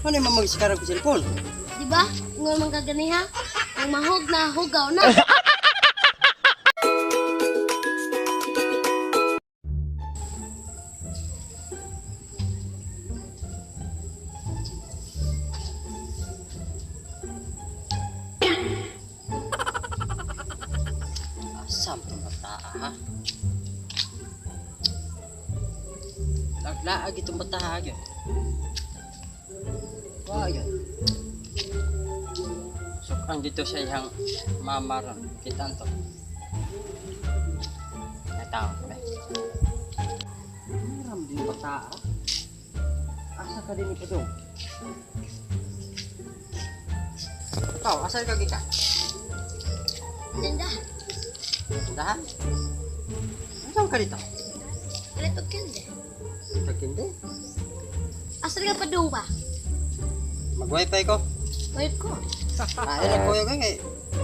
Ano yung magsikaran ko cellphone? Di ba? Ingon man kaganiha. Ang mahog na hugaw na. Asam itong bata, ha? Laglaag itong bata, ha? Yun. Wa, yun. So, ang dito sa iyang mama ron. Kita to. Natawag ko ba? Meron din bata, ha? Asa ka din ito doon? Ikaw, asa ka gika? Tinda. Dahan? Saan ka dito? Kalit og kende. Kagindi? Asa ka pa dong ba? Mag-wifi ko. Wait ko. Ah, ila ko yung kay.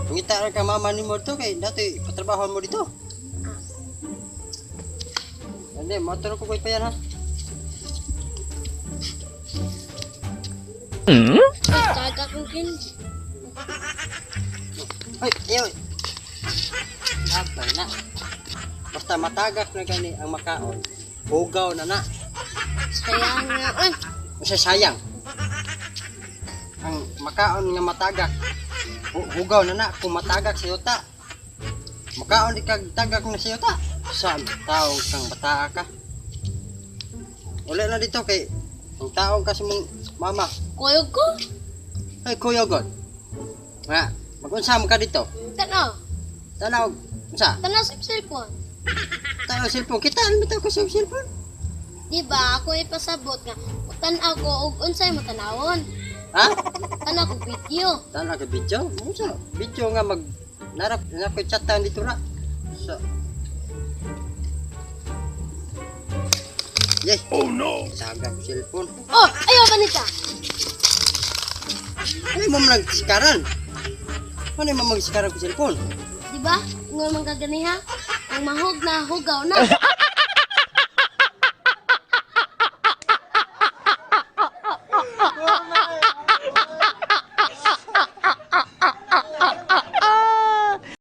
Ngita ra ka mama nimo to kay dati patrabaho mo dito. Ah. Hindi, motor ko wifi yan ha. Ay, taga kong kende. Ay, ayo. Abay na. Basta matagak na gani ang makaon. Hugaw na na. Sayang nga. Ay, Usa sayang. Ang makaon nga matagak. Hugaw na na kung matagak sa yuta. Makaon di kag tagak na sa yuta. Saan taong kang bataa ka? Uli na dito kay ang taong ka sa mong mama. kuyog ko. Ay, kuya god. Nga, magunsa mo ka dito. Tanaw. Tanaw, unsa? Tanaw sa cellphone. Tanaw cellphone. Kita, ano bitaw ko sa cellphone? Di ba ako ipasabot nga tanaw ko og unsay mo tanawon. Ha? Tanaw ko video. Tanaw ka video? Unsa? Video nga mag narap na ko chatan dito ra. So. Yay. Oh no. Saga ko cellphone. Oh, ayaw ba nita? Ano mo magsikaran? Ano mo magsikaran ko cellphone? Di ba? Ingon man kaganiha. Ang mahog na hugaw na.